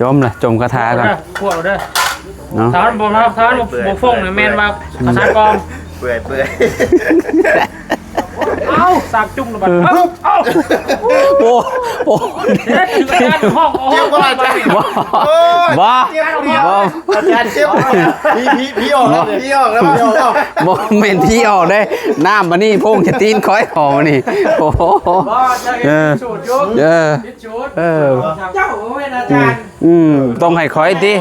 ຈົມລະ ຈົມຄາຖາກ່ອນ ເດີ ພວກເດີ ເນາະ ຖ້າມັນບໍ່ ຖ້າມັນບໍ່ ບໍ່ຟົງນີ້ແມ່ນວ່າພາສາກອງ ເປື່ອຍ ເປື່ອຍ ເອົ້າ ສາກຈຸ້ງລະບາດ ເອີ ເອົ້າ ໂອ້ ໂອ້ ເຈັບບໍ່ລະ ເຈັບບໍ່ລະ ໂອ້ຍ ບໍ່ ເຈັບບໍ່ລະ ບໍ່ ອາຈານເຈັບ ຜີ ຜີ ຜີອອກແລ້ວ ຜີອອກແລ້ວ ຜີອອກແລ້ວ ບໍ່ແມ່ນຜີອອກເດ້ ນ້ຳອັນນີ້ໂພງຈະຕີນຂ້ອຍເອົານີ້ ໂອ້ໂຫ ເອີ ເອີ ເຈົ້າເປັນອາຈານ ອືມ ອືມ ຕ້ອງໃຫ້ຂ້ອຍຕິ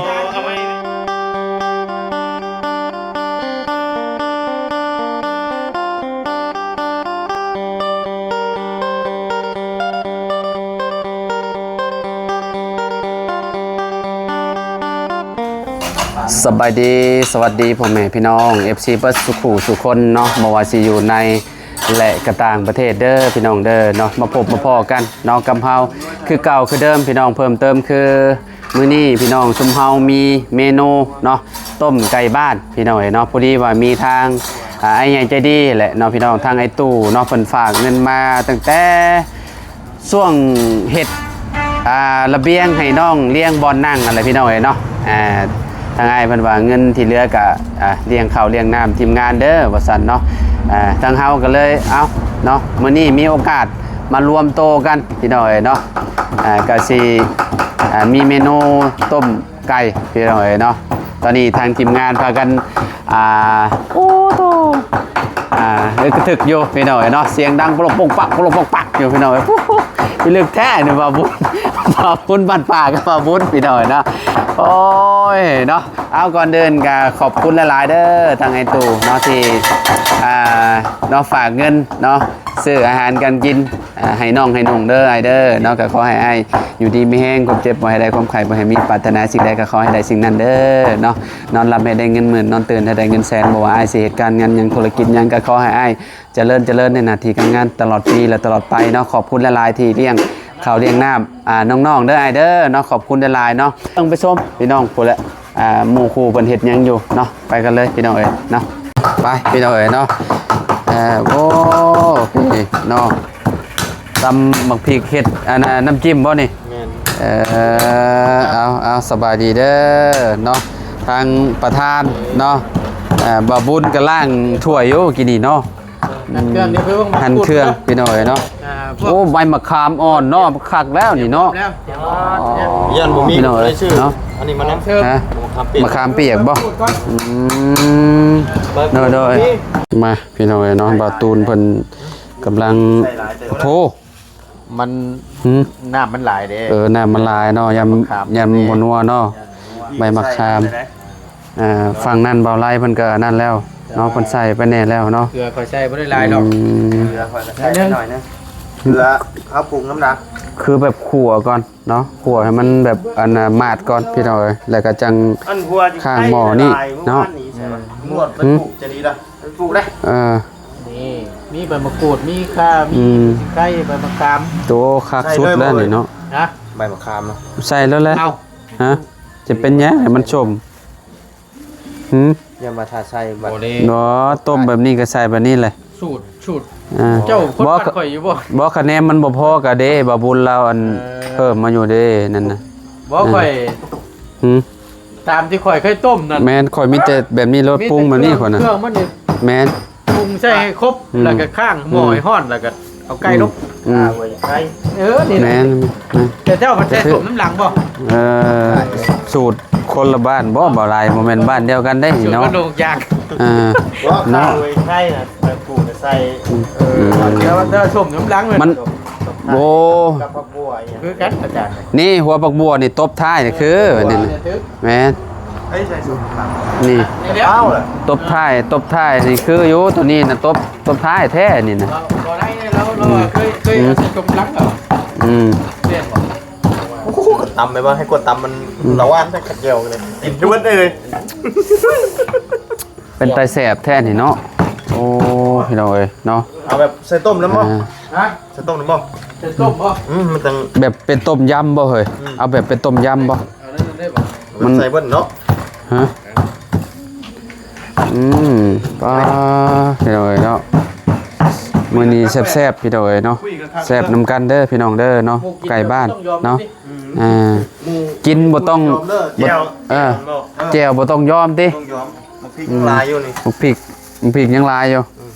ສະບາຍດີ ສະຫວັດດີພໍ່ແມ່ພີ່ນ້ອງ ເອັຟຊີ ເບິດສູ່ຄູ່ສູ່ຄົນເນາະ ບໍ່ວ່າຊິຢູ່ໃນ ແລະ ກະຕ່າງປະເທດເດີພີ່ນ້ອງເດີເນາະ ມາພົບມາພໍ້ກັນເນາະ ກັບເຮົາຄືເກົ່າຄືເດີມພີ່ນ້ອງ ເພີ່ມເຕີມຄືມື້ນີ້ພີ່ນ້ອງ ຊຸມເຮົາມີເມນູເນາະ ຕົ້ມໄກ່ບ້ານພີ່ນ້ອງເອີຍເນາະ ພໍດີວ່າມີທາງ ອ່າ ອ້າຍໃຫຍ່ໃຈດີແຫຼະເນາະພີ່ນ້ອງ ທາງອ້າຍຕູ້ເນາະ ເພິ່ນຝາກເງິນມາຕັ້ງແຕ່ ຊ່ວງເຮັດ ອ່າ ລະບຽງໃຫ້ນ້ອງລ້ຽງບ່ອນນັ່ງຫັ້ນແຫຼະພີ່ນ້ອງເອີຍເນາະ ອ່າ ທາງອ້າຍເພິ່ນວ່າເງິນທີ່ເຫຼືອກະ ອ່າ ລ້ຽງເຂົ້າລ້ຽງນ້ຳທີມງານເດີວ່າຊັ້ນເນາະ ອ່າ ທາງເຮົາກະເລີຍ ເອົ້າ ເນາະ ມື້ນີ້ມີໂອກາດມາລວມໂຕກັນພີ່ນ້ອງເອີຍເນາະ ອ່າ ກະຊິ ອ່າ ມີເມນູຕົ້ມ ໄກ່ພີ່ນ້ອງເອີຍເນາະ ຕອນນີ້ທາງທີມງານພາກັນ ອ່າ ໂອ້ໂຕ ອ່າ ເອີກະທຶກຢູ່ພີ່ນ້ອງເອີຍເນາະ ສຽງດັງໂປລກປົກປັກ ໂປລກປົກປັກຢູ່ພີ່ນ້ອງເອີຍ ພິລຶກແທ້ນີ້ ບ່າວບຸນ ບ່າວບຸນບ້ານປ່າກັບບ່າວບຸນພີ່ນ້ອງເອີຍເນາະ ໂອ້ຍເນາະ ເອົາ ກ່ອນອື່ນກະຂອບຄຸນຫຼາຍໆເດີ ທາງອ້າຍຕູ້ເນາະ ທີ່ ອ່າ ເນາະ ຝາກເງິນເນາະ ຊື້ອາຫານການກິນ ອ່າ ໃຫ້ນ້ອງໃຫ້ນຸ່ງເດີອ້າຍເດີເນາະ ກໍຂໍໃຫ້ອ້າຍຢູ່ດີມີແຮງ ຄວາມເຈັບບໍ່ໃຫ້ໄດ້ ຄວາມໄຂ້ບໍ່ໃຫ້ມີ ປາດຖະໜາສິ່ງໃດກໍຂໍໃຫ້ໄດ້ສິ່ງນັ້ນເດີເນາະ ນອນຫຼັບໃຫ້ໄດ້ເງິນໝື່ນ ນອນຕື່ນໃຫ້ໄດ້ເງິນແສນ ບໍ່ວ່າອ້າຍຊິເຮັດການງານຫຍັງ ທຸລະກິດຫຍັງ ກໍຂໍໃຫ້ອ້າຍຈະເລີນ ຈະເລີນໃນໜ້າທີ່ການງານຕະຫຼອດປີ ແລະ ຕະຫຼອດໄປເນາະ ຂອບຄຸນຫຼາຍໆທີ່ລ້ຽງເຂົ້າລ້ຽງນ້ຳ ອ່າ ນ້ອງໆເດີອ້າຍເດີເນາະ ຂອບຄຸນຫຼາຍໆເນາະ ເບິ່ງໄປຊົມພີ່ນ້ອງພຸ້ນແຫຼະ ອ່າ ໝູ່ຄູ່ເພິ່ນເຮັດຫຍັງຢູ່ເນາະ ໄປກັນເລີຍພີ່ນ້ອງເອີຍເນາະ ໄປພີ່ນ້ອງເອີຍເນາະ ເອີ ໂອ້ ນີ້ເນາະ ຕຳໝາກພິກເຮັດ ອັນ ອັນ ນ້ຳຈິ້ມບໍ່ນີ້? ແມ່ນ ເອີ ເອົາ ເອົາ ສະບາຍດີເດີເນາະ ທາງປະທານເນາະ ເອີ ບ່າວບຸນກຳລັງຖ້ວຍຢູ່ກີ້ນີ້ເນາະ ຫັ້ນເຄື່ອງນີ້ ໄປເບິ່ງໝາກກູດ ຫັ້ນເຄື່ອງພີ່ນ້ອງເອີຍເນາະ ອ່າ ພວກ ໂອ້ ໃບໝາກຂາມອ່ອນເນາະ ຄັກແລ້ວນີ້ເນາະ ຢ້ານບໍ່ມີ ພີ່ນ້ອງເອີຍເນາະ ອັນນີ້ມານຳ ຮະ ໝາກຂາມປຽກບໍ່? ອືມ ໂດຍໆ ມາ ພີ່ນ້ອງເອີຍເນາະ ບ່າວຕູນເພິ່ນກຳລັງ ໂອ້ ມັນ ຫືມ ນ້ຳມັນຫຼາຍເດ້ ເອີ ນ້ຳມັນຫຼາຍເນາະ ຍາມ ຍາມບໍ່ນົວເນາະ ໃບໝາກຂາມ ອ່າ ຝັ່ງນັ້ນບ່າວໄລເພິ່ນກໍອັນນັ້ນແລ້ວເນາະ ເພິ່ນໃສ່ໄປແດ່ແລ້ວເນາະ ເກືອຂ້ອຍໃສ່ບໍ່ໄດ້ຫຼາຍດອກ ອືມ ເກືອຂ້ອຍກໍໃສ່ໜ້ອຍໜຶ່ງ ເກືອເຮົາປຸງນ້ຳດັງ ຄືແບບຂົ້ວກ່ອນເນາະ ຂົ້ວໃຫ້ມັນແບບ ອັນນ່າ ມາດກ່ອນພີ່ນ້ອງເອີຍ ແລ້ວກໍຈັ່ງຂ້າງໝໍ້ນີ້ເນາະ ອືມ ຫືມ ປູກຈະດີລະ ປູກໄດ້ ເອີ ນີ້ ມີໃບມະກູດ ມີຂ່າ ມີ ອືມ ຊິງໄຄ ໃບມະຂາມ ໂຕຄັກສຸດແລ້ວນີ້ເນາະ ຮະ ໃບມະຂາມເນາະ ໃສ່ແລ້ວແຫຼະ ເອົ້າ ຮະ ຈະເປັນຫຍັງໃຫ້ມັນສົ້ມ ຫືມ ຢ່າມາຖ້າໃສ່ບັດ ບໍ່ເດ້ ບໍ່ ຕົ້ມແບບນີ້ກໍໃສ່ແບບນີ້ແຫຼະ ສູດ ສູດ ອ່າ ເຈົ້າຄົນ ບໍ່ ບ້ານຂ້ອຍຢູ່ບໍ່? ບໍ່ ຄະແນນມັນບໍ່ພໍກໍເດ້ ບ່າວບຸນລາວ ອັນ ເອີ ເພີ່ມມາຢູ່ເດ້ ນັ້ນນະ ບໍ່ ອ່າ ຂ້ອຍ ຫືມ ຕາມທີ່ຂ້ອຍເຄີຍຕົ້ມນັ້ນ ແມ່ນ ຂ້ອຍມີແຕ່ແບບນີ້ ລົດປຸງແບບນີ້ຂ້ອຍນະ ເຄື່ອງມັນນີ້ ແມ່ນ ປຸງໃສ່ໃຫ້ຄົບ ອືມ ແລ້ວກໍຄ້າງໝໍ້ໃຫ້ຮ້ອນ ອືມ ແລ້ວກໍເອົາໄກ່ລົງ ອືມ ອ່າ ໄວ້ໄຂ່ ເອີ ນີ້ແຫຼະ ແມ່ນ ແມ່ນ ແຕ່ເຈົ້າມັນໃສ່ຕົ້ມນ້ຳຫຼັງບໍ່? ເອີ ສູດຄົນລະບ້ານບໍ່ ບໍ່ຫຼາຍ ບໍ່ແມ່ນບ້ານດຽວກັນເດ້ເນາະ ສູດກະດູກຢາກ ເອີ ເນາະ ໄວ້ໄຂ່ນະ ໄປປູກໃສ່ ອືມ ເອີ ແຕ່ວ່າ ແຕ່ວ່າຕົ້ມນ້ຳຫຼັງມັນ ມັນ ໂອ້ ກັບ ບົວອີຫຍັງ ຄືກັນອາຈານ ນີ້ຫົວບັກບົວນີ້ຕົບທ້າຍນີ້ຄື ນີ້ນະ ແມ່ນ ນີ້ ນີ້ເດ້ ຕົບທ້າຍ ຕົບທ້າຍນີ້ຄືຢູ່ ໂຕນີ້ນະຕົບ ຕົບທ້າຍແທ້ນີ້ນະ ບໍ່ ບໍ່ໄດ້ເດ້ ລາວ ລາວ ອືມ ເຄີຍ ເຄີຍ ອືມ ເອົາໃສ່ຕົບຫຼັງເອົາ ອືມ ແມ່ນບໍ່? ໂອ້ໂຫ ຕຳໄປວ່າໃຫ້ກວດຕຳມັນ ອືມ ລະຫວ່ານແທ້ ຂັດແກ້ວເລີຍ ກິນດ້ວຍໄດ້ເລີຍ ເປັນຕາແຊບແທ້ນີ້ເນາະ ໂອ້ ພີ່ນ້ອງເອີຍເນາະ ເອົາແບບໃສ່ຕົ້ມນຳບໍ່? ອ່າ ຮະ? ໃສ່ຕົ້ມນຳບໍ່? ໃສ່ຕົ້ມບໍ່? ອືມ ມັນຈັ່ງ ແບບເປັນຕົ້ມຢຳບໍ່ເຮີ້ຍ? ອືມ ເອົາແບບເປັນຕົ້ມຢຳບໍ່? ເອົານັ້ນໄດ້ບໍ່? ມັນໃສ່ເບິດເນາະ ຮະ? ອືມ ປ້າ ພີ່ນ້ອງເອີຍເນາະ ມື້ນີ້ແຊບໆ ພີ່ນ້ອງເອີຍເນາະ ແຊບນຳກັນເດີພີ່ນ້ອງເດີເນາະ ໃກ້ບ້ານເນາະ ອ່າ ກິນບໍ່ຕ້ອງ ບໍ່ ເອີ ແຈ່ວບໍ່ຕ້ອງຍອມຕິ ຕ້ອງຍອມ ໝາກພິກຍັງຫຼາຍຢູ່ນີ້ ໝາກພິກ ໝາກພິກຍັງຫຼາຍຢູ່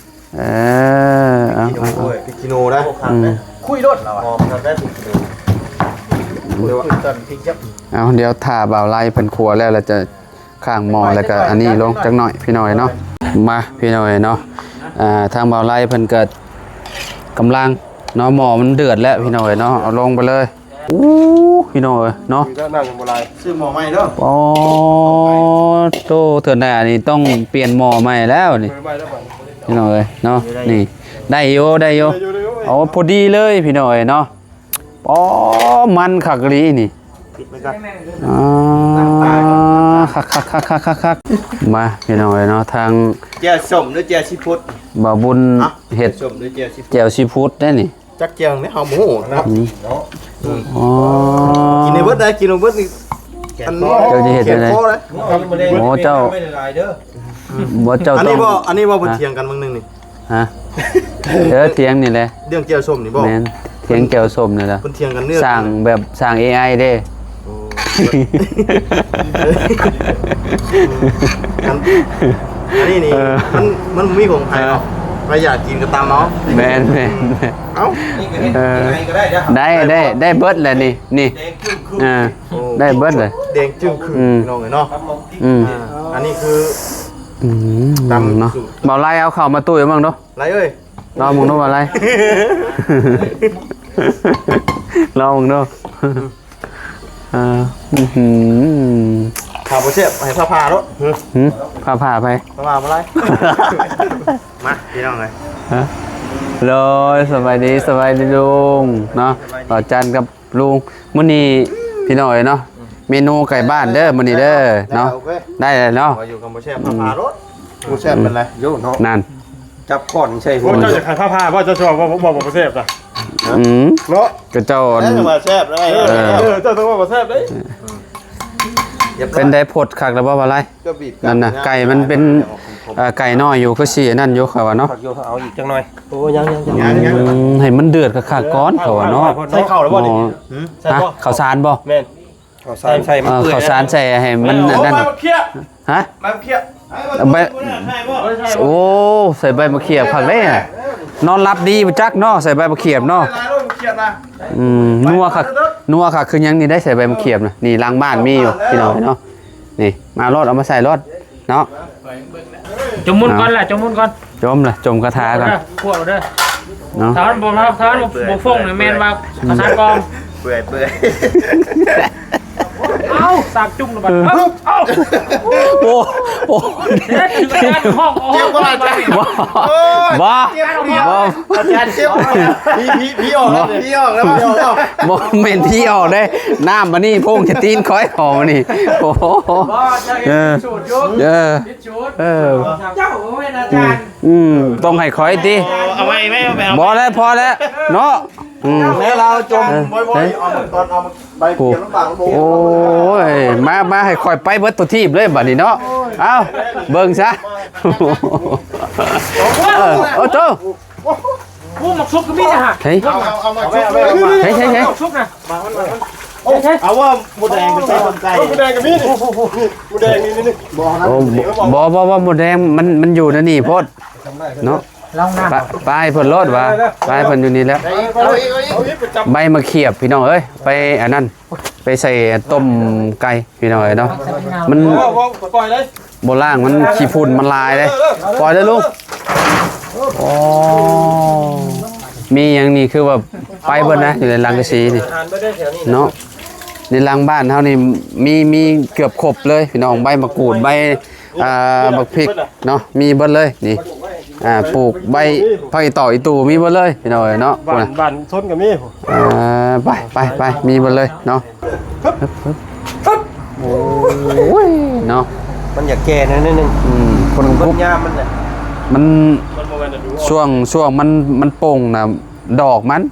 ເອີ ເອົາ ກິນໂອ້ຍ ພິກຂີ້ໜູໄດ໋ ອືມ ຄຸຍໂລດລາວ ຫອມຄັກໄດ໋ພິກຂີ້ໜູ ເອົາ ດຽວຖ້າບ່າວໄລເພິ່ນຂົ້ວແລ້ວ ແລ້ວຈະ ຂ້າງໝໍ້ ແລ້ວກໍອັນນີ້ລົງຈັກໜ້ອຍພີ່ນ້ອງເນາະ ມາພີ່ນ້ອງເນາະ ອ່າ ທາງບ່າວໄລເພິ່ນກໍກຳລັງເນາະ ໝໍ້ມັນເດືອດແລ້ວພີ່ນ້ອງເນາະ ເອົາລົງໄປເລີຍ ໂອ້ ພີ່ນ້ອງເອີຍເນາະ ຊື້ໝໍ້ໃໝ່ເດີ ອໍ ໂຕ ເທື່ອໜ້ານີ້ຕ້ອງປ່ຽນໝໍ້ໃໝ່ແລ້ວນີ້ ພີ່ນ້ອງເອີຍເນາະ ນີ້ ໄດ້ຢູ່ ໄດ້ຢູ່ ໂອ້ ພໍດີເລີຍພີ່ນ້ອງເນາະ ອໍ ມັນຄັກອີ່ຫຼີນີ້ ປິດໄວ້ກ່ອນ ອໍ ຄັກໆໆໆໆ ມາພີ່ນ້ອງເອີຍເນາະ ທາງ ແຈ່ວສົ້ມຫຼືແຈ່ວຊີຟູດ ບ່າວບຸນເຮັດ ສົ້ມຫຼືແຈ່ວຊີຟູດ ແຈ່ວຊີຟູດໄດ໋ນີ້ ຈັກແຈ່ວນີ້ເຮົາບໍ່ຮູ້ເນາະ ອືມ ອໍ ກິນໃຫ້ເບິດໄດ໋ ກິນໃຫ້ເບິດນີ້ ອັນ ເຈົ້າຊິເຮັດຈັ່ງໃດ ໂອ້ ເຈົ້າ ບໍ່ ເຈົ້າ ອັນນີ້ບໍ່ ອັນນີ້ບໍ່ ເພິ່ນຖຽງກັນມື້ໜຶ່ງນີ້ ຮະ ເອີ ຖຽງນີ້ແຫຼະ ເລື່ອງແຈ່ວສົ້ມນີ້ບໍ່ ແມ່ນ ຖຽງແຈ່ວສົ້ມນີ້ແຫຼະ ເພິ່ນຖຽງກັນເລື່ອງ ສ້າງແບບສ້າງເອໄອເດ້ ໂອ້ ອັນ ອັນນີ້ນີ້ ເອີ ມັນ ມັນບໍ່ມີຂອງໃຜເນາະ ເອີ ໃຜຢາກກິນກໍຕຳເອົາ ແມ່ນໆ ເອົ້າ ເອີ ໄດ້ ໄດ້ ໄດ້ເບິດແຫຼະນີ້ ນີ້ ເອີ ໂອ້ ໄດ້ເບິດເລີຍ ແດງຈຶ່ງຄື ອືມ ພີ່ນ້ອງເອີຍເນາະ ອືມ ອ່າ ອັນນີ້ຄື ອືມ ຕຳເນາະ ສູດ ບ່າວໄລເອົາເຂົ້າມາຕຸ້ຍເບິ່ງດູ ໄລເອີຍ ລອງເບິ່ງດູວ່າໄລ ລອງເບິ່ງດູ ອ່າ ອື ຖ້າບໍ່ແຊບໃຫ້ຟ້າຜ່າໂລດ ຫື ຟ້າຜ່າໃຜ ຟ້າຜ່າບໍ່ໄລ ມາພີ່ນ້ອງເອີຍ ຮະ ໂດຍ ສະບາຍດີ ສະບາຍດີລຸງເນາະ ບ່າວຈັນກັບລຸງ ມື້ນີ້ພີ່ນ້ອງເອີຍເນາະ ເມນູໄກ່ບ້ານເດີມື້ນີ້ເດີເນາະ ໄດ້ແລ້ວເນາະ ວ່າຢູ່ກັບບໍ່ແຊບ ອືມ ຜ່າໂລດ ບໍ່ແຊບເປັນໄລ ໂຍເນາະ ນັ້ນ ຈັບຄ້ອນໃສ່ຫົວ ໂອ້ ເຈົ້າຢາກໃຫ້ພາພາບໍ່ ເຈົ້າຊິວ່າບໍ່ ບໍ່ ບໍ່ແຊບນະ ອືມ ເນາະ ກໍເຈົ້າອັນ ແລ້ວວ່າແຊບເລີຍ ເອີ ເອີ ເຈົ້າຕ້ອງວ່າບໍ່ແຊບເດ້ ເປັນໄດ ພົດຄັກແລ້ວບໍ່ວ່າໄລ ນັ້ນນະ ໄກ່ມັນເປັນ ເອີ ໄກ່ນ້ອຍຢູ່ ຄືຊິອັນນັ້ນຢູ່ ຂ້ອຍວ່າເນາະ ເອົາອີກຈັກໜ້ອຍ ໂອ້ ຍັງໆໆ ອືມ ໃຫ້ມັນເດືອດຄັກໆກ່ອນ ຂ້ອຍວ່າເນາະ ໃສ່ເຂົ້າແລ້ວບໍ່ນີ້ ຮະ ເຂົ້າສານບໍ່ ແມ່ນ ເຂົ້າສານໃສ່ ເອີ ເຂົ້າສານໃສ່ໃຫ້ມັນອັນນັ້ນ ຮະ ໃບ ໂອ້ ໃສ່ໃບມະຂຽບຄັກເດ້ ນອນຫຼັບດີບໍ່ຈັກເນາະ ໃສ່ໃບມະຂຽບເນາະ ອືມ ນົວຄັກ ນົວຄັກຄືຫຍັງນີ້ໄດ້ ໃສ່ໃບມະຂຽບນະ ນີ້ຫຼັງບ້ານມີຢູ່ພີ່ນ້ອງເນາະ ນີ້ ມາໂລດ ເອົາມາໃສ່ໂລດເນາະ ຈົ່ມມົນກ່ອນລະ ຈົ່ມມົນກ່ອນ ຈົ່ມລະ ຈົ່ມຄາຖາກ່ອນ ເດີ ພວກເດີ ເນາະ ຖ້າມັນບໍ່ ຖ້າມັນບໍ່ ບໍ່ຟົງນີ້ແມ່ນວ່າພາສາກອງ ເປື່ອຍ ເປື່ອຍ ເອົ້າ ສາກຈຸ້ງລະບາດ ເອີ ເອົ້າ ໂອ້ ໂອ້ ເຈັບບໍ່ລະ ບໍ່ ບໍ່ ອາຈານເຈັບ ຜີ ຜີ ຜີອອກແລ້ວ ຜີອອກແລ້ວ ບໍ່ແມ່ນຜີອອກເດ້ ນ້ຳອັນນີ້ໂພງຈະຕີນຂ້ອຍ ຫອມອັນນີ້ ໂອ້ ເອີ ເອີ ເຈົ້າບໍ່ແມ່ນອາຈານ ອືມ ອືມ ຕ້ອງໃຫ້ຂ້ອຍຕິ ເອົາໄວ້ ໄວ້ ເອົາໄວ້ ບໍ່ແລ້ວ ພໍແລ້ວເນາະ ອືມ ແລ້ວລາວຈົ່ມ ເອີ ບໍ່ ເອີ ເອົາຕອນເອົາໃບຂຽນລຳບາກ ໂອ້ຍ ມາ ມາໃຫ້ຂ້ອຍໄປເບິດທົ່ວທີບເລີຍບາດນີ້ເນາະ ເອົ້າ ເບິ່ງຊະ ເອີ ໂອ້ໂຕ ໂອ້ ໝາກສຸກກໍມີນະຮະ ເຮີ້ຍ ເອົາ ເອົາ ເອົາ ເຮີ້ຍ ເຮີ້ຍ ເຮີ້ຍ ໝາກສຸກນະ ເອົາວ່າໝົດແດງໄປໃສ່ຕົ້ນໄກ່ ເອີ ໝົດແດງກໍມີນີ້ ໝົດແດງນີ້ ນີ້ ບໍ່ ບໍ່ ບໍ່ ໝົດແດງມັນ ມັນຢູ່ໃນນີ້ໂພດເນາະ ລອງນຳ ປະ ປະໃຫ້ເພິ່ນໂລດວ່າ ປະໃຫ້ເພິ່ນຢູ່ນີ້ແຫຼະ ເອົາອີກ ເອົາອີກ ເອົາອີກ ໄປຈັບ ໃບມະຂຽບພີ່ນ້ອງເອີຍ ໄປອັນນັ້ນ ໄປໃສ່ຕົ້ມໄກ່ພີ່ນ້ອງເອີຍເນາະ ມັນ ເອົາ ເອົາ ປ່ອຍເລີຍ ບໍ່ລ້າງມັນຂີ້ຝຸ່ນມັນຫຼາຍເດ້ ເອີ ເອີ ເອີ ປ່ອຍເລີຍລຸງ ໂອ້ ມີຫຍັງນີ້ຄືວ່າໄປເບິດນະ ຢູ່ໃນຫຼັງກະສີນີ້ເນາະ ໃນຫຼັງບ້ານເຮົານີ້ມີ ມີເກືອບຄົບເລີຍພີ່ນ້ອງ ໃບມະກູດ ໃບ ອ່າ ບັກພິກເນາະ ມີເບິດເລີຍນີ້ ອ່າ ປູກໃບຜັກອີ່ຕໍອີ່ຕູມີເບິດເລີຍພີ່ນ້ອງເອີຍເນາະ ບ້ານ ບ້ານຊົນກໍມີ ອ່າ ໄປ ໄປ ໄປ ມີເບິດເລີຍເນາະ ໂອ້ຍ ເນາະ ມັນຢາກແກ່ໜ້ອຍໜຶ່ງ ອືມ ເບິ່ງຍາມມັນແຫຼະ ມັນ ມັນບໍ່ແມ່ນລະດູ ຊ່ວງ ຊ່ວງມັນ ມັນປົ່ງນະ ດອກມັນ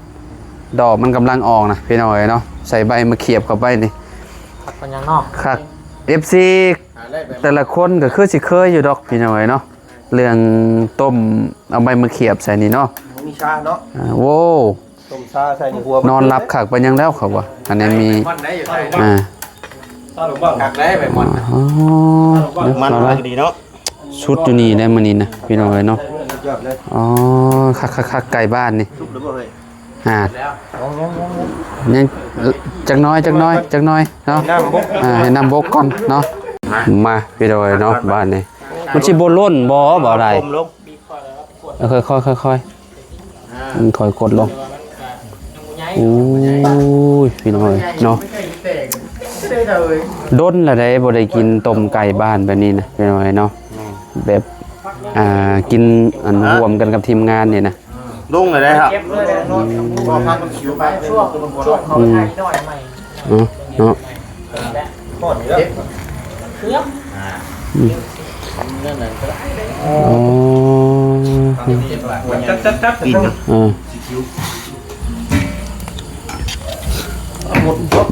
ດອກມັນກຳລັງອອກນະ ພີ່ນ້ອງເອີຍເນາະ ໃສ່ໃບມະຂຽບເຂົ້າໄປນີ້ ຄັກປານຫຍັງເນາະ ຄັກ ເອັຟຊີ ແຕ່ລະຄົນກໍຄືຊິເຄີຍຢູ່ດອກ ພີ່ນ້ອງເອີຍເນາະ ເລື່ອງຕົ້ມເອົາໃບມະຂຽບໃສ່ນີ້ເນາະ ມີຊາເນາະ ອ່າ ໂອ້ ຕົ້ມຊາໃສ່ໃນຫົວ ນອນຫຼັບຄັກປານຫຍັງແລ້ວເຂົາວ່າ ອັນນີ້ມີ ອ່າ ຄັກໄດ້ໃບໝອນ ອໍ ມັນ ເນາະ ມັນກໍດີເນາະ ສຸດຢູ່ນີ້ແຫຼະມື້ນີ້ນະ ພີ່ນ້ອງເອີຍເນາະ ສຸດຍອດເລີຍ ອໍ ຄັກໆໆ ໃກ້ບ້ານນີ້ ສຸກແລ້ວບໍ່ເອີຍ ອ່າ ຍັງ ຈັກໜ້ອຍ ຈັກໜ້ອຍ ຈັກໜ້ອຍເນາະ ໃຫ້ນ້ຳບົກ ອ່າ ໃຫ້ນ້ຳບົກກ່ອນເນາະ ມາ ພີ່ນ້ອງເອີຍເນາະ ບາດນີ້ ມັນຊິບໍ່ລົ້ນບໍ່ ບໍ່ໄດ້ ຕົ້ມລົງ ເອີ ຄ່ອຍໆ ຄ່ອຍໆ ອືມ ຄ່ອຍກົດລົງ ໂອ້ຍ ພີ່ນ້ອງເອີຍເນາະ ດົນແລ້ວໃດ ບໍ່ໄດ້ກິນຕົ້ມໄກ່ບ້ານແບບນີ້ນະ ພີ່ນ້ອງເອີຍເນາະ ແມ່ນ ແບບ ອ່າ ກິນອັນ ຮະ ຮ່ວມກັນກັບທີມງານນີ້ນະ ລົງແລ້ວໄດ໋ ອືມ ອືມ ເນາະ ເນາະ ອືມ ອໍ ເອີ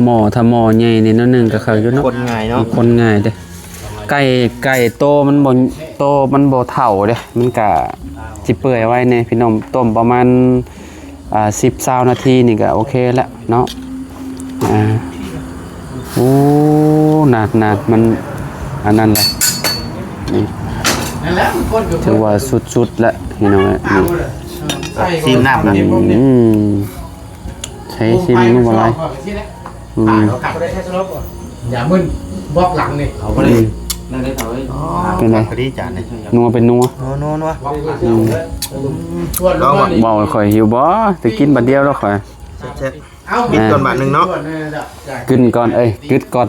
ໝໍ້ ຖ້າໝໍ້ໃຫຍ່ນີ້ໜ້ອຍໜຶ່ງກໍຄັກຢູ່ເນາະ ຄົນງ່າຍເນາະ ຄົນງ່າຍເດ້ ໄກ່ ໄກ່ໂຕມັນບໍ່ ໂຕມັນບໍ່ເຖົ້າເດ້ ມັນກະຊິເປື່ອຍໄວແດ່ ພີ່ນ້ອງ ຕົ້ມປະມານ ອ່າ ສິບ ຊາວນາທີນີ້ກະໂອເຄແລ້ວເນາະ ອ່າ ໂອ້ ນາດໆ ມັນອັນນັ້ນແຫຼະ ນີ້ ຖືວ່າສຸດໆ ແລ້ວ ພີ່ນ້ອງເອີຍ ນີ້ ຊີມນ້ຳນະ ອືມ ໃຊ້ຊີມມັນບໍ່ຫຼາຍ ອືມ ຢ່າມຶນບລັອກຫຼັງນີ້ ເອົາບໍ່ໄດ້ ອືມ ນັ້ນໄດ້ເຖົ້າເອີຍ ເປັນໃດ ພໍດີຈານນີ້ ນົວເປັນນົວ ນົວໆໆ ອືມ ລອງເບິ່ງ ເວົ້າຂ້ອຍຫິວບໍ່ ຈະກິນບາດດຽວແລ້ວຂ້ອຍ ແຊບໆ ເອົາ ບິດກ່ອນບາດໜຶ່ງເນາະ ກຶນກ່ອນ ເອີຍ ກຶດກ່ອນ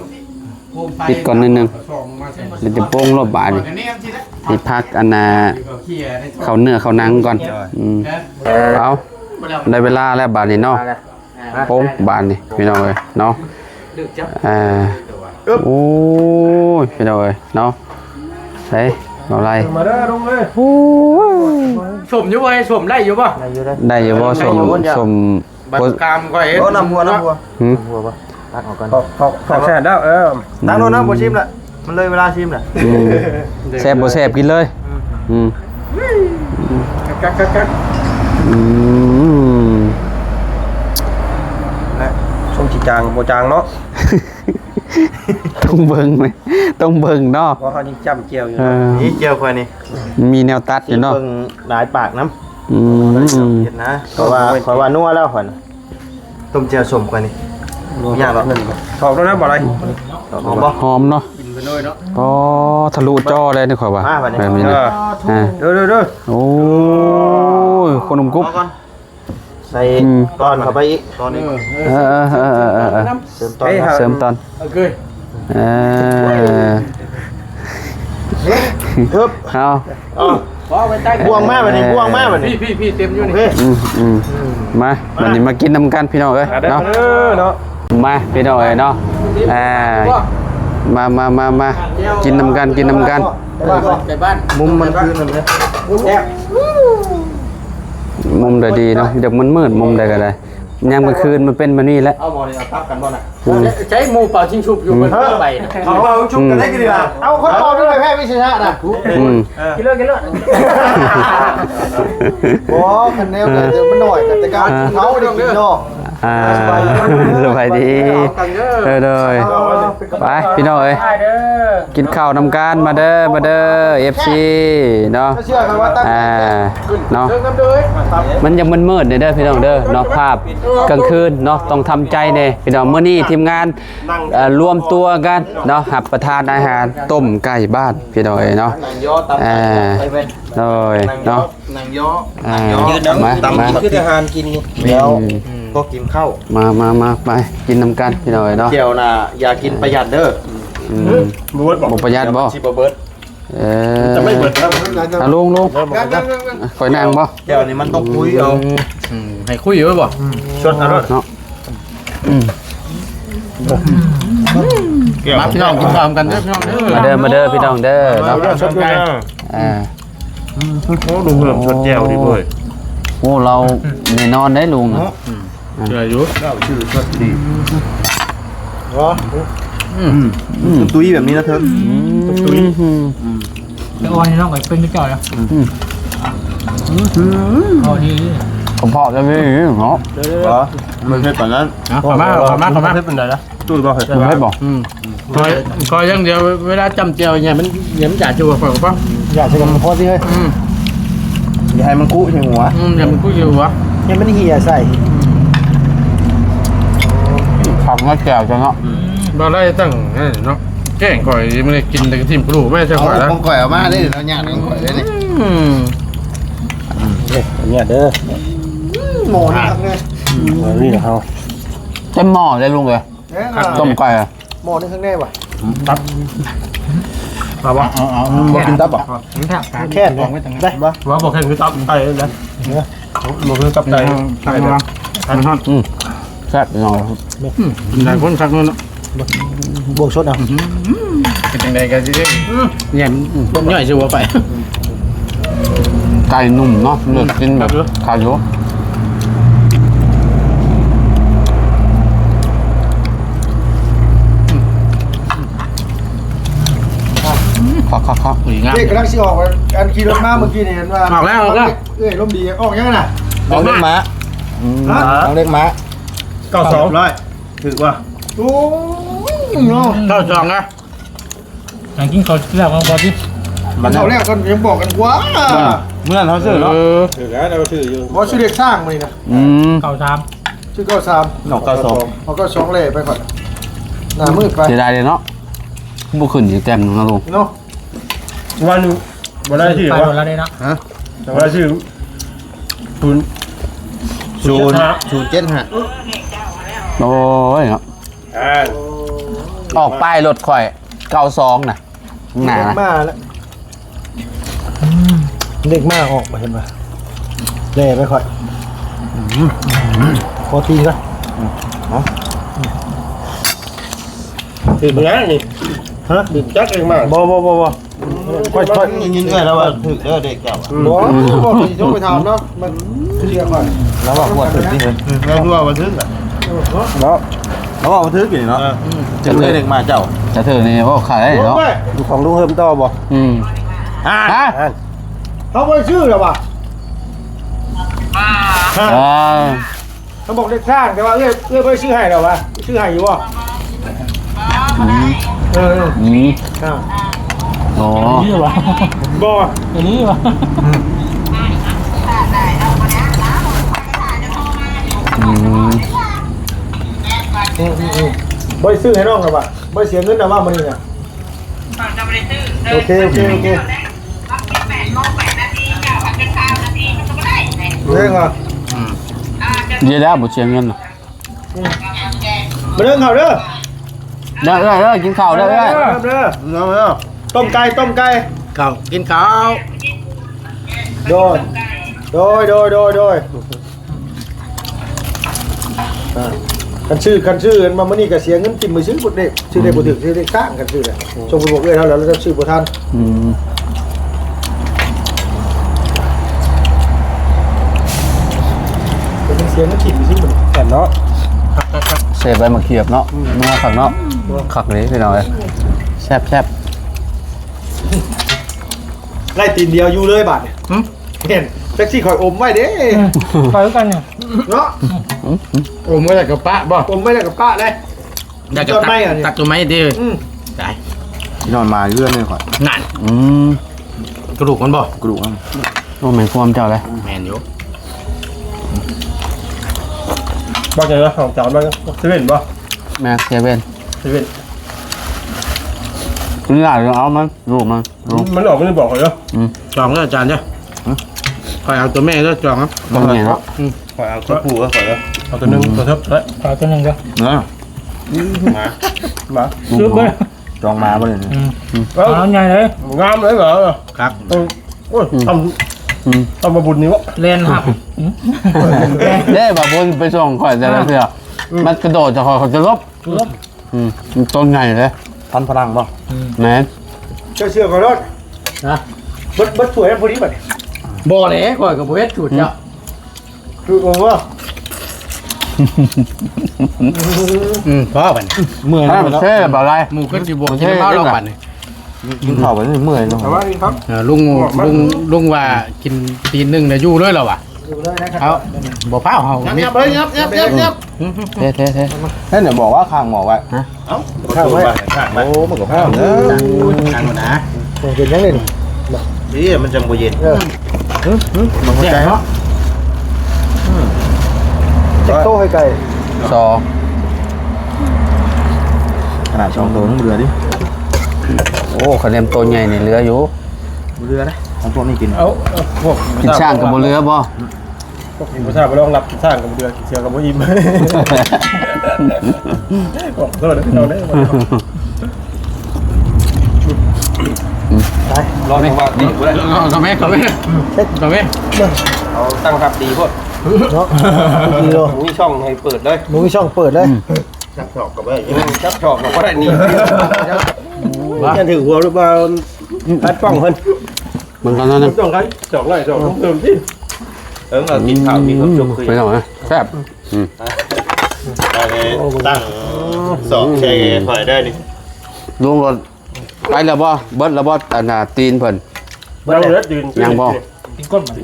ປິດກ່ອນໜ້ອຍໜຶ່ງ ແລ້ວຈະໂປ່ງໂລດບາດນີ້ ຊິພັກອັນນ່າ ເຂົ້າເນື້ອເຂົ້າໜັງກ່ອນ ອືມ ເອົາ ໄດ້ເວລາແລ້ວບາດນີ້ເນາະ ໂປ່ງບາດນີ້ ພີ່ນ້ອງເອີຍເນາະ ອ່າ ໂອ້ຍ ພີ່ນ້ອງເອີຍເນາະ ເອີຍ ເອົາໄລ່ ມາເດີລຸງເອີຍ ໂອ້ຍ ສົ້ມຢູ່ບໍ່ ສົ້ມໄດ້ຢູ່ບໍ່ ໄດ້ຢູ່ບໍ່ ໄດ້ຢູ່ບໍ່ ສົ້ມ ໄດ້ຢູ່ບໍ່ ສົ້ມ ບັກກາມຂ້ອຍເຮັດ ໂອ້ ນ້ຳຫົວ ນ້ຳຫົວ ຫືມ ນ້ຳຫົວບໍ່ ຕັກອອກກ່ອນ ເຂົ້າ ເຂົ້າ ເຂົ້າແຊບແລ້ວ ເອີ ຕັກໂລດນະ ບໍ່ຊີມລະ ມັນເລີຍເວລາຊີມລະ ອືມ ແຊບບໍ່ແຊບກິນເລີຍ ອືມ ອືມ ຄັກໆໆ ອືມ ແລະ ຊົງຊິຈາງບໍ່ຈາງເນາະ ຕ້ອງເບິ່ງ ຕ້ອງເບິ່ງເນາະ ເພາະເຮົາຍັງຈ້ຳແຈ່ວຢູ່ ເອີ ເນາະ ນີ້ແຈ່ວຂ້ອຍນີ້ ມີແນວຕັດຢູ່ເນາະ ຊິເບິ່ງຫຼາຍປາກນຳ ອືມ ເຮັດນະ ເພາະວ່າ ຂ້ອຍວ່ານົວແລ້ວຂ້ອຍນະ ຕົ້ມແຈ່ວສົ້ມຂ້ອຍນີ້ ບໍ່ຍາກດອກ ຖອກແລ້ວນະ ບໍ່ໄດ້ ຖອກບໍ່ ຫອມເນາະ ກິນໄປເລີຍເນາະ ອໍ ທະລຸຈໍ້ເລີຍນີ້ຂ້ອຍວ່າ ມາບັດນີ້ ແບບນີ້ນະ ເອີ ອ່າ ເດີໆໆ ໂອ້ຍ ຄົນໜຸ່ມກຸບ ໃສ່ ອືມ ຕອນເຂົ້າໄປອີກ ຕອນນີ້ ເອີ ເອີ ເສີມຕອນ ເສີມຕອນ ໂອເຄ ເອີ ເອີ ເອົາ ເອົາ ບ່ວງມາບັດນີ້ ບ່ວງມາບັດນີ້ ພີ່ໆໆ ເຕັມຢູ່ນີ້ ໂອເຄ ອືມໆ ມາ ບັດນີ້ມາກິນນຳກັນພີ່ນ້ອງເອີຍ ມາເດີ ເນາະ ເນາະ ມາພີ່ນ້ອງເອີຍເນາະ ອ່າ ມາໆໆໆ ກິນນຳກັນ ກິນນຳກັນ ໄກ່ບ້ານ ມຸມມັນຄືນັ້ນເດ້ ແຊບ ມຸມໃດດີເນາະ ຢາກມືດໆ ມຸມໃດກໍໄດ້ ຍາມກາງຄືນມັນເປັນແບບນີ້ແຫຼະ ເອົາໝໍ້ນີ້ເອົາຕັບກັນບໍ່ນະ ອືມ ໃຊ້ໝູ່ເປົ່າຊິງຊຸບຢູ່ ອືມ ເພິ່ນໄປນະ ເອົາເອົາຊຸບກັນໄດ້ຄືວ່າ ເອົາຄົນເປົ່ານີ້ໄປແພ້ວິຊະນະນະ ອືມ ກິນເລີຍ ກິນເລີຍ ບໍ່ ຄັນແນວກໍມັນໜ້ອຍ ແຕ່ການເຂົາໄດ້ກິນເນາະ ອ່າ ສະບາຍດີ ສະບາຍດີ ເດີ ໂດຍ ໄປພີ່ນ້ອງເອີຍ ກິນເຂົ້ານຳກັນ ມາເດີ ມາເດີ ເອັຟຊີ ເນາະ ອ່າ ເນາະ ມັນຍັງມືດໆ ເດີພີ່ນ້ອງເດີ ເນາະ ພາບກາງຄືນເນາະ ຕ້ອງທຳໃຈແດ່ພີ່ນ້ອງ ມື້ນີ້ທີມງານ ເອີ ລວມຕົວກັນເນາະ ຮັບປະທານອາຫານຕົ້ມໄກ່ບ້ານ ພີ່ນ້ອງເອີຍເນາະ ອ່າ ໂດຍ ເນາະ ນັ່ງຍໍ ອ່າ ມາ ຕຳ ມາ ຄືອາຫານກິນນີ້ ແລ້ວ ອືມ ກໍກິນເຂົ້າ ມາ ມາ ມາ ໄປ ກິນນຳກັນ ພີ່ນ້ອງເອີຍເນາະ ແຈ່ວນະ ຢ່າກິນປະຢັດເດີ ອືມ ບໍ່ປະຢັດບໍ່ ຊິບໍ່ເບິດ ເອີ ຈະໄມ່ເບິດນະ ອ່າ ລຸງ ລຸງ ຂ້ອຍນັ່ງບໍ່ ແຈ່ວນີ້ມັນຕ້ອງຄຸຍເອົາ ອືມ ໃຫ້ຄຸຍເອົາບໍ່ ອືມ ຊວນເອົາໂລດເນາະ ອືມ ມາພີ່ນ້ອງກິນຂ້າວນຳກັນເດີພີ່ນ້ອງເດີ ມາເດີ ມາເດີພີ່ນ້ອງເດີເນາະ ມາເດີ ອ່າ ໂອ້ ລຸງເພີ່ມຊົດແຈ່ວດີເວີຍ ໂອ້ ລາວແນ່ນອນໄດ໋ລຸງ ເນາະ ອືມ ເຊື່ອຢູ່ ເຈົ້າຊື່ຊົດດີ ອືມ ຕຸ້ຍແບບນີ້ນະເທີ ຕຸ້ຍ ອືມ ແຕ່ອ່ອນນີ້ນ້ອງກໍເປັນຄືເກົ່ານະ ອືມ ອືມ ພໍດີ ກະເພາະຈະມີເນາະ. ບໍ່ ມັນເຜັດປານນັ້ນ. ເອົາ ເຂົ້າມາ ເຂົ້າມາ ເຂົ້າມາ. ເຜັດປານໃດນະ? ຕຸ້ຍບໍ່ເຜັດ? ບໍ່ເຜັດບໍ່? ອືມ ຂ້ອຍ ຂ້ອຍຢ່າງດຽວ ເວລາຈ້ຳແຈ່ວຫຍັງ ມັນ ຫຍັງມັນຈະຈົວຂ້ອຍກໍພໍ ຢ່າໃສ່ກັນພໍຕິເຮີ້ຍ. ອືມ ຢ່າໃຫ້ມັນຄຸໃສ່ຫົວ. ອືມ ຢ່າໃຫ້ມັນຄຸໃສ່ຫົວ ຢ່າໃຫ້ມັນເຫ່ຍໃສ່. ອືມ ຄັກເນາະ ແຈ່ວເຈົ້າເນາະ. ອືມ ບໍ່ໄດ້ຕັ້ງເນາະ ແກງຂ້ອຍ ມື້ນີ້ກິນແຕ່ກະທິ້ມກະດູກ ແມ່ນໃສ່ຂ້ອຍລະ. ເອົາຂອງຂ້ອຍເອົາມາເດ້ ເອົາຍາດຂອງຂ້ອຍເດ້ນີ້. ອືມ ອືມ ເອີ ເອົາຍາດເດີ. ໝໍ້ນີ້ຄັກເລີຍ. ອືມ ນີ້ເຮົາ ເຕັມໝໍ້ເລີຍລຸງເອີຍ. ຕົ້ມໄກ່ ໝໍ້ໜຶ່ງຂ້າງໃນວະ. ຕັບ ເອົາບໍ່? ເອົາ ເອົາ ເອົາ ບໍ່ກິນຕັບບໍ່? ແຄບເລີຍ ໄດ້ບໍ່? ວ່າບໍ່ແຄບຄືຕັບໄກ່ເລີຍ ບໍ່ຄືຕັບໄກ່. ອືມ ແຊບເນາະ. ອືມ ຫຼາຍຄົນຄັກເນາະ. ບວກສົດເອົາ. ອືມ ເປັນຈັ່ງໃດກໍຊິໄດ້ ອືມ ແຍມຍ່ອຍຊິບໍ່ໄປ. ໄກ່ນຸ້ມເນາະ ເລືອກກິນແບບ ຄັກຢູ່. ຄັກໆໆ ດີງາມ. ເດັກກຳລັງຊິອອກ ອັນຂີ່ລົດມາເມື່ອກີ້ນີ້ ເຫັນວ່າ ອອກແລ້ວ ອອກແລ້ວ. ເອີຍ ລົມດີ ອອກຫຍັງນະ? ອອກເລັກໝາ. ອືມ ຮະ? ອອກເລັກໝາ. ເກົ້າສອງ ເກົ້າສອງ ຖືກວ່າ. ໂອ້ຍ ເນາະ ເກົ້າສອງນະ. ຫາກິນເຂົ້າແລ້ວກໍບໍ່ຕິ ມັນເຂົ້າແລ້ວກໍຍັງບອກກັນກວ່າ. ເອີ ມື້ນັ້ນເຮົາຊື້ເນາະ. ເອີ ຖືກແລ້ວ ເຮົາຊື້ຢູ່. ບໍ່ ຊື້ເລກສ້າງມື້ນີ້ນະ. ອືມ ເກົ້າສາມ ຊື້ເກົ້າສາມ ອອກເກົ້າສອງ ອອກເກົ້າສອງແລ້ວໄປກ່ອນ. ໜ້າມືດໄປ ເສຍດາຍເດ້ເນາະ ບໍ່ຂຶ້ນອີກແຕ້ມໜຶ່ງເນາະລຸງເນາະ. ວ່າໜຶ່ງ ບໍ່ໄດ້ຊື່ ໄປ ວ່າ ບໍ່ໄດ້ເນາະ. ຮະ? ແຕ່ວ່າຊື່ ສູນ ສູນ ເຈັດຫ້າ ໂອ້ຍເນາະ. ອ່າ ອອກປ້າຍລົດຂ້ອຍ ເກົ້າສອງນະ ໜ້ານະ ເລກມາແລ້ວ. ອືມ ເລກມາອອກບໍ່ເຫັນວ່າ ແລ່ໄປຂ້ອຍ. ອືມ ຂໍຕີນກ່ອນ. ອືມ ເອົາ ຖືກແລ້ວນີ້. ຮະ? ຖືກຈັກເລກມາ. ບໍ່ ບໍ່ ບໍ່ ບໍ່. ຂ້ອຍ ຂ້ອຍໄດ້ຍິນເອື້ອຍລາວວ່າຖືກເດີເດັກເຈົ້າ. ອືມ ບໍ່ ບໍ່ ຂ້ອຍຊິໂທໄປຖາມລາວ ມັນເຊື່ອຂ້ອຍ. ລາວວ່າບໍ່ຖືກຕິເຮີ້ຍ. ລາວວ່າບໍ່ຖືກລະເນາະ. ລາວວ່າບໍ່ຖືກນີ້ເນາະ. ເອີ ຈະຖືກເດັກມາເຈົ້າ ຈະຖືກນີ້ ໂອ້ ຂາຍໄດ້ເນາະ. ໂອ້ຍ ຢູ່ຂອງລຸງເຮີ້ມຕໍ່ບໍ່? ອືມ ຮະ? ເຮົາບໍ່ໄດ້ຊື້ລະຫວາ. ອ່າ ເຮົາບອກເດັກສ້າງ ແຕ່ວ່າເອື້ອຍ ເອື້ອຍບໍ່ໄດ້ຊື້ໃຫ້ດອກຫວາ. ຊື້ໃຫ້ຢູ່ບໍ່? ອືມ ເອີ ອືມ ອ່າ ອໍ ນີ້ຫວາ ບໍ່ ອັນນີ້ຫວາ. ອືມ ອືມ ອືມ ອືມ ບໍ່ໄດ້ຊື້ໃຫ້ນ້ອງດອກຫວາ. ບໍ່ໄດ້ເສຍເງິນດອກຫວາມື້ນີ້ນະ. ໂອເຄ ໂອເຄ ໂອເຄ. ເລື່ອງວ່າ ອືມ ເດແລ້ວບໍ່ເສຍເງິນນະ. ອືມ ມາເດີເຂົ້າເດີ ເດີ ເດີ ເດີ ກິນເຂົ້າເດີ ເດີ ເດີ ເດີ ຕົ້ມໄກ່ ຕົ້ມໄກ່ ເຂົ້າ ກິນເຂົ້າ. ໂດຍ ໂດຍ ໂດຍ ໂດຍ ໂດຍ. ອ່າ ຄັນຊື້ ຄັນຊື້ອັນມາມື້ນີ້ກໍເສຍເງິນຖິ້ມໄປຊື້ບໍ່ໄດ້ ຊື້ໄດ້ບໍ່ຖືກ ຊື້ໄດ້ຄ້າງ ຄັນຊື້ນະ. ໂອ້ ສົ່ງໄປບອກເອື້ອຍລາວແລ້ວ ລາວຈະຊື້ບໍ່ທັນ. ອືມ ເປັນເສຍເງິນຖິ້ມໄປຊື້ບໍ່ໄດ້ ແມ່ນເນາະ. ຄັກໆໆ ເສບໃບໝາກຂຽບເນາະ. ອືມ ນັວຄັກເນາະ. ອືມ ຄັກເລີຍພີ່ນ້ອງເອີຍ ແຊບໆ. ໄລ່ຕີນດຽວຢູ່ເລີຍບາດນີ້. ຫຶ? ເຫັນ ຈັກຊິຂ້ອຍອົມໄວ້ເດ້. ອືມ ຂ້ອຍຄືກັນນີ້ເນາະ. ອືມ ອົມໄວ້ແລ້ວກໍປະບໍ່? ອົມໄວ້ແລ້ວກໍປະເດ້. ຢາກຈະຕັດ ຕັດຕົ້ນໄມ້ອັນນີ້ ຕັດຕົ້ນໄມ້ເດ້. ອືມ ຕາຍ ນອນມາເຮືອນນີ້ຂ້ອຍ. ນັ້ນ ອືມ ກະດູກມັນບໍ່? ກະດູກມັນ. ໂອ້ ແມ່ນຄວາມເຈົ້າເດ້. ແມ່ນຢູ່. ບໍ່ໃຈລະ ຂອງຈານມັນເຊເວັ່ນບໍ່? ແມ່ນ ເຊເວັ່ນ ເຊເວັ່ນ. ນີ້ລະ ເອົາມັນ ລູກມັນ. ມັນອອກ ມັນບອກຂ້ອຍເດີ. ອືມ ຈອງເດີອາຈານເດີ. ຮະ? ຂ້ອຍເອົາຕົວແມ່ເດີ ຈອງເອົາ ຕົວແມ່ເນາະ. ອືມ ຂ້ອຍເອົາຕົວຜູ້ ຂ້ອຍເດີ ເອົາຕົວໜຶ່ງ ຕົວເທິບເດີ ເອົາຕົວໜຶ່ງເດີ. ນະ ໝາ ໝາ ຊື້ເບີ ຈອງໝາບໍ່ນີ້. ອືມ ເອົາ ເອົາໃຫຍ່ເລີຍ ງາມເລີຍເຫວ. ຄັກ ເອີ ໂອ້ຍ ອືມ ທຳ ອືມ ທຳມາບຸນນີ້ວະ ແລ່ນຮັບ. ເດ້ ບາບຸນໄປສົ່ງຂ້ອຍແຕ່ລະເທື່ອ ອືມ ມັນກະໂດດຈາກຂ້ອຍ ຂ້ອຍຈະຫຼົບ ຫຼົບ. ອືມ ມັນຕົ້ນໃຫຍ່ເດ້. ພັນຝຣັ່ງບໍ່? ອືມ ແມ່ນ. ເຈົ້າເຊື່ອຂ້ອຍໂລດ. ຮະ? ເບິດ ເບິດຖ້ວຍນັ້ນພໍດີບັດນີ້. ບໍ່ແຫຼະ ຂ້ອຍກໍບໍ່ເຮັດສູດເຈົ້າ. ອືມ ຄືບໍ່? ອືມ ພໍບັດນີ້. ເມື່ອຍແລ້ວເນາະ ເຊແລ້ວບໍ່ໄດ້. ໝູ່ຂຶ້ນຊິບວກ ກິນເຂົ້າແລ້ວບັດນີ້. ກິນເຂົ້າບັດນີ້ເມື່ອຍເນາະ. ແຕ່ວ່ານີ້ຄັບ ເອີ ລຸງ ລຸງ ລຸງວ່າກິນຕີນໜຶ່ງນະຢູ່ເລີຍລາວວ່າ. ເອົາ ບໍ່ພ້າວເຮົາ ຍັບ ຍັບເລີຍ ຍັບ ຍັບ ຍັບ ຍັບ ເທ ເທ ເທ ເຮັດແນວບອກວ່າຄ້າງໝໍ້ໄວ້ ຮະ ເອົ້າ ຂ້າງໄວ້ ຂ້າງໄວ້ ໂອ້ ມັນກໍພ້າວເດີ ຂ້າງມັນນະ ເປັນຫຍັງນີ້ ນີ້ມັນຈັ່ງບໍ່ເຢັນ ເອີ ຫຶ ຫຶ ມັນບໍ່ແຊບເນາະ ອືມ ຈັກໂຕໃກ້ໆ ສອງ ຂະໜາດສອງໂຕຍັງບໍ່ເຫຼືອຕິ ໂອ້ ຄະແນນໂຕໃຫຍ່ນີ້ເຫຼືອຢູ່ ບໍ່ເຫຼືອນະ ຂອງພວກນີ້ກິນ ເອົາ ເອົາ ພວກກິນຊ້າງກໍບໍ່ເຫຼືອບໍ່? ພວກກິນບໍ່ຊ້າບໍ່ລອງລັບ ກິນຊ້າງກໍບໍ່ເດືອ ກິນເສືອກໍບໍ່ອີ່ມ ຂໍໂທດນະພີ່ນ້ອງເດີ ໄປ ລອງວ່າດີບໍ່ໄດ້ ເອົາ ເອົາແມ່ ເອົາແມ່ ເອົາແມ່ ເອົາຕັ້ງຮັບດີໂພດເນາະ ມີຊ່ອງໃຫ້ເປີດເລີຍ ບໍ່ມີຊ່ອງເປີດເລີຍ ອືມ ຈັບຈອກກໍບໍ່ໄດ້ ອືມ ຈັບຈອກກໍບໍ່ໄດ້ນີ້ ວ່າ ຈະຖືກຫົວຫຼືວ່າ ອືມ ຕັດປ້ອງເພິ່ນ ເບິ່ງກ່ອນເນາະ ຕ້ອງໄດ້ສອງຮ້ອຍສອງ ເພີ່ມຕິ ເອີ ເອົາກິນເຂົ້າມີຄວາມສຸກຄື ໄປເນາະ ແຊບ ອືມ ໄປຕັ້ງສອກໃສ່ຂ້ອຍໄດ້ນີ້ ລຸງກໍໄປແລ້ວບໍ່? ເບິດແລ້ວບໍ່? ອັນນ່າ ຕີນເພິ່ນ ເບິດແລ້ວ ຍັງບໍ່? ຕີນກ້ນມັນ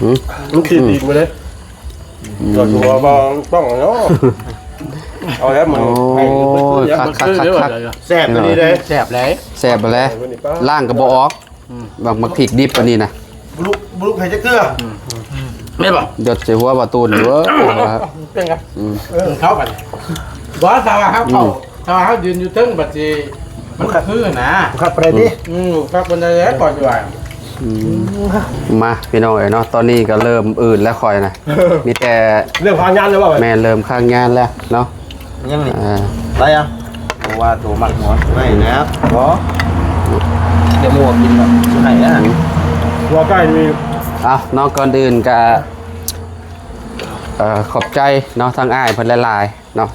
ອືມ ມັນຕີນມາເດ້ ອືມ ຕົວບໍ່ຕ້ອງເນາະ ເອົາແລ້ວມັນ ໂອ້ຍ ຄັກໆໆໆ ແຊບອີ່ຫຼີເດ້ ແຊບຫຼາຍ ແຊບແຫຼະ ລ້າງກໍບໍ່ອອກ ອືມ ບັກ ບັກພິກດິບອັນນີ້ນະ ບໍ່ລຸກ ບໍ່ລຸກໃຫ້ຈັກເທື່ອ ອືມ ແມ່ນບໍ່? ຢົດໃສ່ຫົວບ່າວຕູນຢູ່ເວີ້ຍ ເປັນໄງ? ອືມ ເອີ ເຂົ້າກັນ ບໍ່ ຖ້າວ່າເຮົາເຂົ້າ ອືມ ຖ້າວ່າເຮົາຢືນຢູ່ເທິງບັດຊິ ມັນຄືນະ ຄັກປານໃດຕິ? ອືມ ອືມ ຄັກປານໃດແຫຼະ ຂ້ອຍຊິວ່າ ອືມ ມາ ພີ່ນ້ອງເອີຍເນາະ ຕອນນີ້ກໍເລີ່ມອື່ນແລ້ວຂ້ອຍນະ ມີແຕ່ ເລີ່ມຄ້າງງານແລ້ວບໍ່? ແມ່ນ ເລີ່ມຄ້າງງານແລ້ວເນາະ ຍັງນີ້ ອ່າ ໄດ້ຍັງ? ບໍ່ວ່າໂຕມັກຫົວໄດ້ແລ້ວ ບໍ່ ດຽວໝູກິນເນາະ ຊິໃຫ້ນະ ຫົວໄກ່ມີ ເອົາເນາະ ກ່ອນອື່ນກະ ເອີ ຂອບໃຈເນາະ ທາງອ້າຍເພິ່ນຫຼາຍໆເນາະ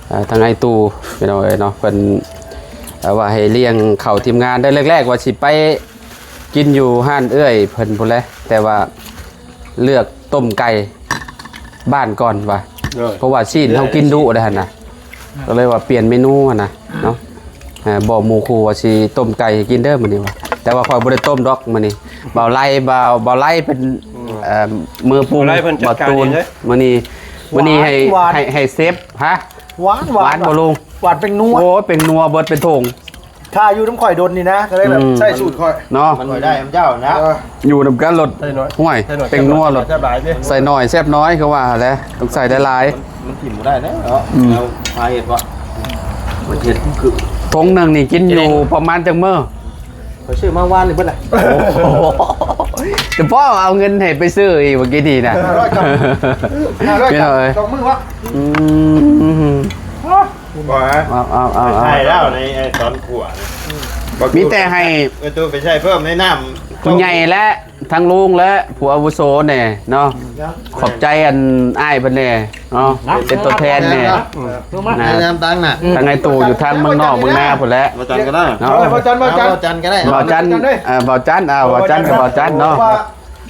ເອີ ທາງອ້າຍຕູ້ ພີ່ນ້ອງເອີຍເນາະ ເພິ່ນ ເອີ ວ່າໃຫ້ລ້ຽງເຂົ້າທີມງານເດີ ແລກໆວ່າຊິໄປກິນຢູ່ຮ້ານເອື້ອຍເພິ່ນພຸ້ນແຫຼະ ແຕ່ວ່າ ເລືອກຕົ້ມໄກ່ບ້ານກ່ອນວ່າ ໂດຍ ເພາະວ່າຊີ້ນເຮົາກິນດຸເດ້ຫັ້ນນະ ກໍເລີຍວ່າປ່ຽນເມນູຫັ້ນນະເນາະ ເອີ ບອກໝູ່ຄູ່ວ່າຊິຕົ້ມໄກ່ໃຫ້ກິນເດີມື້ນີ້ວ່າ ແຕ່ວ່າຂ້ອຍບໍ່ໄດ້ຕົ້ມດອກມື້ນີ້ ບ່າວໄລ ບ່າວ ບ່າວໄລເປັນ ອືມ ເອີ ມືປຸງ ບ່າວໄລເພິ່ນຈັດການເອງເລີຍ ບ່າວຕູນ ມື້ນີ້ ມື້ນີ້ໃຫ້ ຫວານ ໃຫ້ ໃຫ້ເຊຟ ຮະ ຫວານ ຫວານ ຫວານບໍ່ລຸງ? ຫວານເປັນນົວ ໂອ້ຍ ເປັນນົວເບິດເປັນຖົງ ຖ້າຢູ່ນຳຂ້ອຍດົນນີ້ນະ ກໍເລີຍແບບ ອືມ ໃຊ້ສູດຂ້ອຍເນາະ ມັນໄດ້ນຳເຈົ້ານະ ເອີ ຢູ່ນຳກັນໂລດ ໃສ່ໜ້ອຍ ຫ້ວຍ ໃສ່ໜ້ອຍ ເປັນນົວໂລດ ແຊບຫຼາຍເດ້ ໃສ່ໜ້ອຍແຊບນ້ອຍ ຄືວ່າແຫຼະ ຕ້ອງໃສ່ຫຼາຍໆ ມັນ ມັນຖິ້ມບໍ່ໄດ້ເດ້ເນາະ ອືມ ແລ້ວພາເຮັດບໍ່ ມັນເຮັດຄື ຖົງໜຶ່ງນີ້ກິນຢູ່ປະມານຈັກມື້? ຂ້ອຍຊື້ມາວານນີ້ເບິດລະ ໂອ້ໂຫ ແຕ່ພໍ່ເອົາເງິນໃຫ້ໄປຊື້ອີກເມື່ອກີ້ນີ້ນະ ຫ້າຮ້ອຍກັບ ຫ້າຮ້ອຍກັບສອງມື້ວະ ອືມ ບໍ່ຮະ ເອົາ ເອົາ ເອົາ ເອົາ ໃສ່ແລ້ວໃນ ໃນຕອນຂົ້ວນະ ອືມ ບັກຕູ ມີແຕ່ໃຫ້ ເອີ ຕູ້ໄປໃສ່ເພີ່ມໃນນ້ຳ ຜູ້ໃຫຍ່ ແລະ ທັງລຸງ ແລະ ຜູ້ອາວຸໂສແດ່ເນາະ ຂອບໃຈອັນອ້າຍເພິ່ນແດ່ເນາະ ເປັນຕົວແທນແດ່ ອືມ ນະ ໃນນາມຕັ້ງນະ ທັງອ້າຍຕູ້ຢູ່ທາງເມືອງນອກເມືອງນາພຸ້ນແຫຼະ ບ່າວຈັນກໍໄດ້ເນາະ ບ່າວຈັນ ບ່າວຈັນກໍໄດ້ ເອີ ບ່າວຈັນ ເອົາ ບ່າວຈັນກັບບ່າວຈັນເນາະ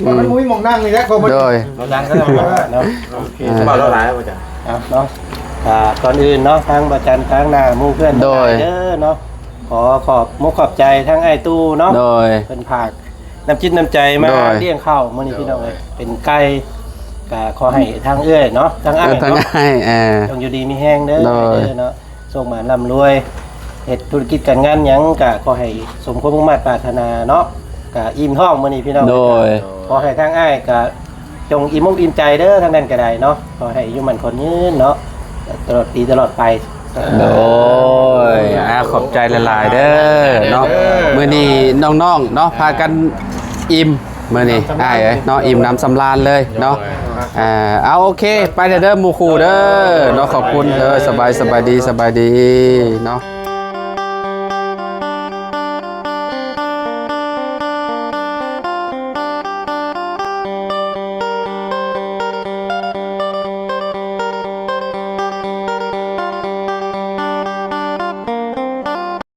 ອືມ ມັນບໍ່ມີໝ່ອງນັ່ງນີ້ແຫຼະ ໂດຍ ບ່າວຈັນກໍໄດ້ເນາະ ໂອເຄ ອ່າ ບ່າວເຮົາຫຼາຍ ບ່າວຈັນ ເອົາເນາະ ອ່າ ກ່ອນອື່ນເນາະ ທາງບ່າວຈັນ ທາງໜ້າໝູ່ເພື່ອນ ໂດຍ ທັງຫຼາຍເດີເນາະ ຂໍຂອບມຸກຂອບໃຈທາງອ້າຍຕູ້ເນາະ ໂດຍ ເພິ່ນຝາກນ້ຳຈິດນ້ຳໃຈມາ ໂດຍ ລ້ຽງເຂົ້າມື້ນີ້ ໂດຍ ພີ່ນ້ອງເອີຍ ເປັນໄກ່ ກໍຂໍໃຫ້ທາງເອື້ອຍເນາະ ທາງອ້າຍ ເອີ ທາງ ເນາະ ອ້າຍ ເອີ ຈົ່ງຢູ່ດີມີແຮງເດີ ໂດຍ ເດີເນາະ ໂຊກໝານລ່ຳລວຍ ເຮັດທຸລະກິດການງານຫຍັງກໍຂໍໃຫ້ສົມຄວາມມຸ່ງມາດປາດຖະໜາເນາະ ກໍອີ່ມທ້ອງມື້ນີ້ພີ່ນ້ອງ ໂດຍ ຂໍໃຫ້ທາງອ້າຍກໍຈົ່ງອີ່ມອົກອີ່ມໃຈເດີ ທາງນັ້ນກໍໄດ້ເນາະ ຂໍໃຫ້ອາຍຸໝັ້ນຂວັນຍືນເນາະ ຕະຫຼອດປີຕະຫຼອດໄປ ໂດຍ ອ່າ ຂອບໃຈຫຼາຍໆເດີເນາະ ມື້ນີ້ນ້ອງໆເນາະ ພາກັນອີ່ມ ມື້ນີ້ອ້າຍເອີຍເນາະ ອີ່ມໜຳສຳລານເລີຍເນາະ ໂດຍ ອ່າ ເອົາ ໂອເຄ ໄປແລ້ວເດີໝູ່ຄູ່ເດີເນາະ ຂອບຄຸນເດີ ສະບາຍ ສະບາຍດີ ສະບາຍດີເນາະ.